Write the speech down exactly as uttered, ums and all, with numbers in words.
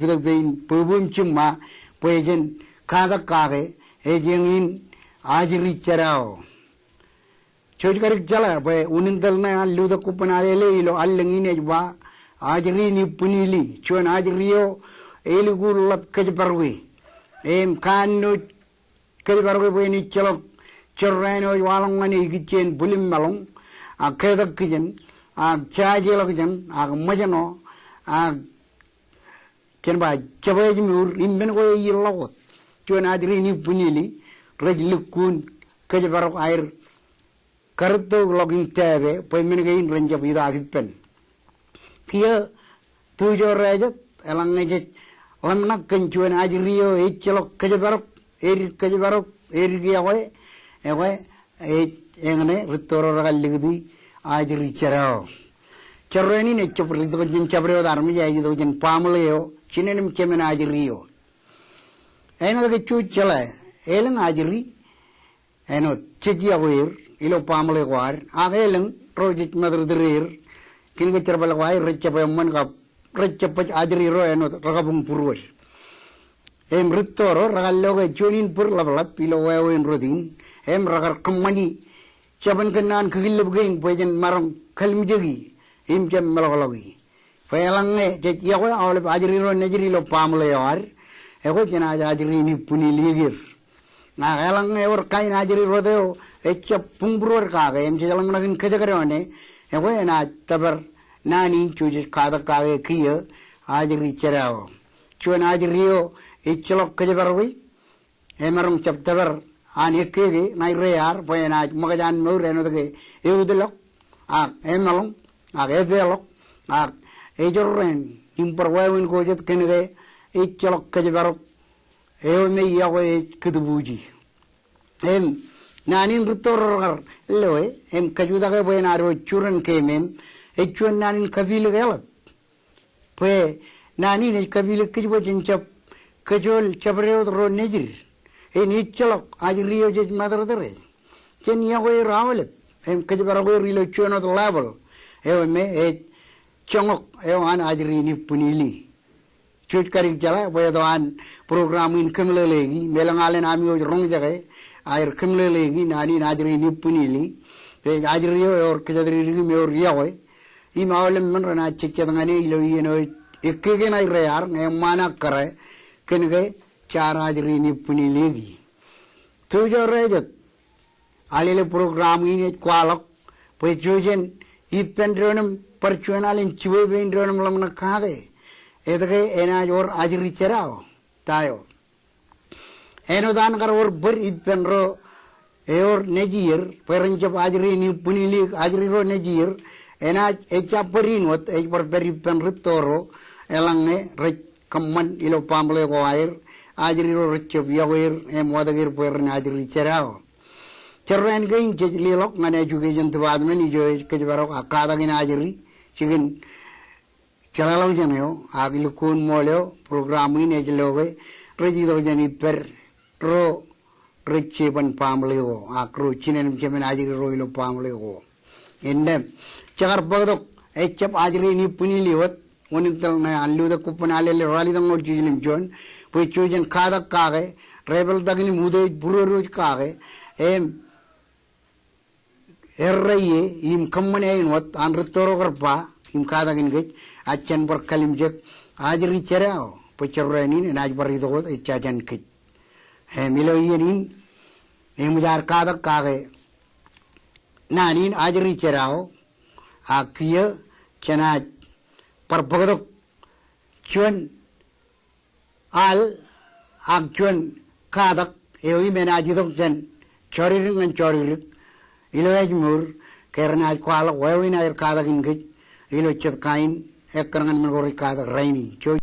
Ippañ pein bwebweem jiṃṃa bwe jen katak kake ej eñin ajri jerao. Jej kadik jeḷā bwe unin tōl ṇe an Luther Kobban Alele ilo allōñ in ej ba, ajri in ibwinili, juon ajri eo elukkuun ḷap kōjparoki im kanooj kōjparoki bwe en ejjeḷọk jorrāān eo ej waḷọk ñan e ikijjien bwillimmaḷoñ, ak ketak kijen, ak jajeḷọkjeṇ, ak ṃōjṇọ, ak jen ba jab ej mour, im men ko ej ilọk wōt. Juon ajri in ibwinili, rej lukkuun kōjparok aer karūttoḷọk in tāpe bwe men kein ren jab itaak ippān. Kiiō tujo rejet, eḷaññe jej ḷōmṇak kōn juon ajri eo ejjeḷọk kōjparok, edik kōjparok, edik yokwe, ekwe ej eñṇe rūtto ro rekar likūti ajri jerao. Jorrāān in ejjab itok jān jabdewōt armej, ej itok jān baaṃle eo jinen im jemān ajri eo. Āinwōt ke jej jeḷā, elōñ ajri āinwōt jej yokwe er ilo baaṃle ko ad, ak elōñ ro jej matōrtōr er, kōnke jerbal ko aer rejjab eṃṃan kab rejjab baj ajri ro āinwōt rekabuñ būruod. Im rūtto ro rekar lo ke juon in bōd ḷapḷap ilo wāween rot in, im rekar kōṃṃani jabōn kōnnaan kikillip kein bwe jen maroñ kalimjeki im jab meḷọkḷọki. Bwe eḷaññe jej yokwe aolep ajri ro nejid ilo baaṃle eo ad, ekwe jenaaj ajri in ibwinili er. Ak eḷaññe ewōr kain ajri rot eo ejjab buñbūruod kake im jej ḷōmṇak in kōjekdọọn e, ekwe enaaj tōpar naan in jej katak kake kiiō ajri jerao. Juon ajri eo ejjeḷọk kōjparoki, emaroñ jab tōpar an ekkeke ṇae reiaar bwe enaaj ṃōkaj an mour āinwōt ke eutiḷọk, ak emeḷọñ, ak epeḷọk, ak ejorrāān im bar wāween ko jet kōnke ejjeḷọk kōjparok eo me yokwe ej kūtbuuji. Im naan in rūtto ro rekar loe im kajutak e bwe enaaj wōj juren keemem, ej juon naan in kapilōk eḷap. Bwe naan in ej kapilōk kōj bwe jen jab kōjool jabdewōt ro nejid in ejjeḷọk ajri eo jej matōrtōre. Jen yokwe er aolep im kōjparok er ilo juon wōt level eo me ej joñak eo an ajri in ibwinili. Jej kadik jeḷā bwe eto an program in kōmeḷeḷeiki, im elōñ alen ami wōj roñjake aer kōmeḷeḷeiki naan in ajri in ibwinili. Bwe ej ajri eo ewōr kōjatdikdik im ewōr yokwe. Im aolep men renaaj jejjet ñan e ilo iien eo ej ekkeke ṇae reiaar ñe eṃṃaan ak kōrā, kōnke jaar ajri in ibwinili. Tujo rejet, Alele program in ej kwaḷọk bwe jujen ippān doon im bar juon alen jibwe pein doon im ḷōmṇak kake, etke enaaj wōr ajri jerao? Ta eo? Āinwōt an kar wōr bōd ippān ro ewōr nejier, bwe ren jab ajri in ibwinili, ajri ro nejier, enaaj ejja bōd in wōt ej bar pād ippān rūtto ro, eḷaññe rej kōṃṃan ilo baaṃle ko aer, ajri ro rejjab yokwe er im watōk er bwe ren ajri jerao. Jorrāān kein jej leḷọk ñan education department ijo ej kōjparok ak katakin ajri, jikin jeḷāḷọkjeṇ eo, ak lukkuun ṃool eo, program in ej lo ke rej itok jān ippād ro rej jeban baaṃle ko, ak ro jinen im jemān ajri ro ilo baaṃle ko. Innām, jekar bōktok ejjab ajri in ibwinili wōt, unin tōl ṇe an Luther Kobban Alele ralitōñoul jiljino im juon, bwe jujen katak kake, rej pād takin im utiej būruod wōj kake, im errā ie, im kōṃṃan āinwōt an rūtto ro kar ba, im katakin kōj, ak jen bar kalimjek ajri jerao, bwe jorrāān in enaaj bar itok wōt ejja jān kōj. Im ilo iien in, eṃōj ad katak kake naan in ajri jerao, ak kiiō jenaaj bar bōktok juon al ak juon katak eo im enaaj itok jān jodikdik ñan jodikdik ilo ājmour, ke renaaj kwaḷọk wāween aer katakin kōj ilo jet kain ekkar ñan men ko rej katak rainin.